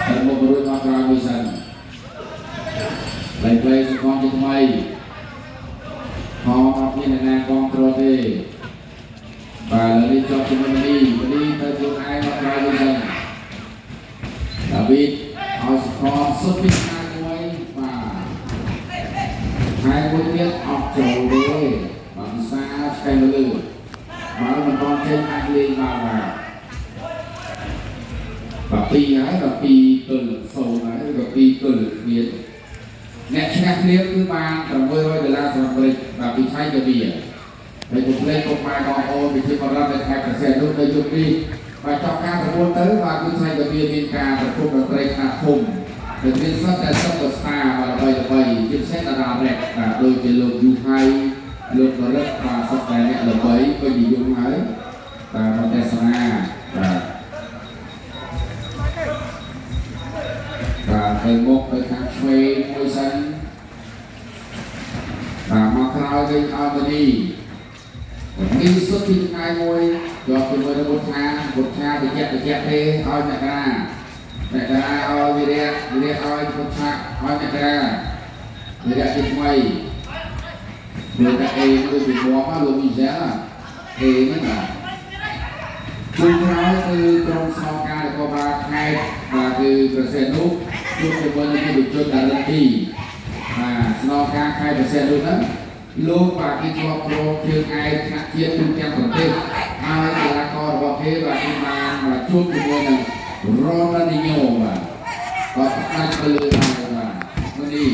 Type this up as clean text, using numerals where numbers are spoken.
តែមករួចមកក្រោយមួយសិនលេខលេខសកលជាថ្មីហមអត់មានអ្នកណាគ្រប់គ្រងទេបាទឥឡូវនេះជាប់ជាមួយមនីមនីទៅខ្លួនឯងមកក្រោយមួយសិនដាវីតឲ្យសកលសុទ្ធពីខាងមួយបាទហើយមួយទៀតអត់ចូលទេបាទវិសាឆ្កែមកលើបើមិនតន់ចេញអាចលេងបានបាទបាទពីរហើយបាទ2-0ហើយឬក៏2ទល់គ្នាអ្នកឈ្នះគ្នាគឺបាន600ដុល្លារសហរដ្ឋអាមេរិកបាទពីថៃទៅវាហើយកុំភ្លេចពុកម៉ែបងប្អូនវិទ្យាបរដ្ឋនៅខេត្តព្រះសីហនុនៅជុំនេះបាទចប់ការប្រកួតទៅបាទគឺថៃទៅវាមានការប្រគំតន្ត្រីខ្នាតធំដែលមានសុទ្ធតែសុទ្ធតែស្តារបាទល្បីល្បីជាពិសេសតារារ៉េបបាទដូចជាលោកយូហៃលោករឹកបាទសុទ្ធតែអ្នកល្បីពេញនិយមហើយបាទមកទេសនាបាទបាទទៅមុខទៅខាងឆ្វេងមួយសិនបាទមកក្រោយវិញឲ្យមនីនេះសុទ្ធពីថ្ងៃមួយជាប់ជាមួយនឹងបុត្រាបុត្រាតិចតិចទេឲ្យអ្នករាអ្នករាឲ្យវិរៈវិរៈឲ្យបុត្រាឲ្យអ្នករាវិរៈជាថ្មីលោកតែអេដូចពីមកលោកមីសែលអេហ្នឹងបាទជួនក្រោយគឺក្រុមស្នងការនគរបាលខេត្តបាទគឺប្រសិទ្ធនោះជួបជាមួយនឹងយុវជនតារិនទីបាទស្នងការខេត្តប្រសិទ្ធនោះហ្នឹងលោកបាទគេជាប់គ្រងជើងឯកថ្នាក់ជាតិទូទាំងប្រទេសហើយកីឡាកររបស់គេបាទគេបានមកជួបជាមួយនឹងរ៉ូណាល់ឌីញ៉ូបាទគាត់ផ្ដាច់ទៅលើហើយបាទនេះ